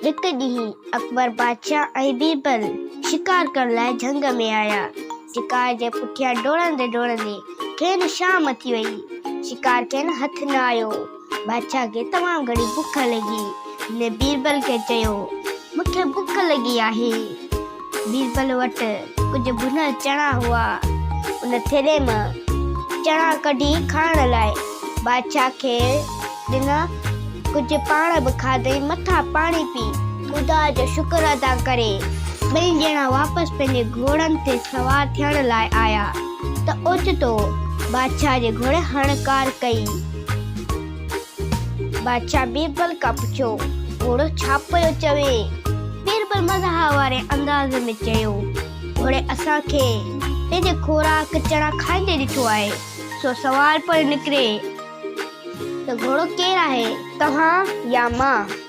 هڪ ڏينهن اڪبر بادشاهه ۽ بيربل شڪار ڪرڻ لاء جهنگ ۾ آيا. شڪار جي پٺيان ڊوڙندي ڊوڙندي کين شام ٿي وئي. شڪار کين هٿ نه آيو. بادشاهه کي تمام گهڻي بک لڳي. هن بيربل کي چيو، مون کي بک لڳي آهي. بيربل وٽ ڪجهه ڀنل چڻا هئا. ان ٿيلهي مان چڻا ڪڍي کائڻ لاء بادشاهه کي ڏنا. ڪجهه پاڻ به کاڌئين، مٿان پاڻي پي خدا جو شڪر ادا ڪري ٻئي ڄڻا واپس پنهنجي گهوڙن تي سوار ٿيڻ لاء آيا ته اوچتو بادشاهه جي گهوڙي هڻڪار ڪئي. بادشاهه بيربل کان پڇيو، گهوڙو ڇا پيو چوي؟ بيربل مزاح واري انداز ۾ چيو، گهوڙي اسان کي پنهنجي خوراڪ چڻا کائيندي ڏٺو آهي، سو سوال پيو نڪري ته گهوڙو ڪير آهي، توهان يا مان؟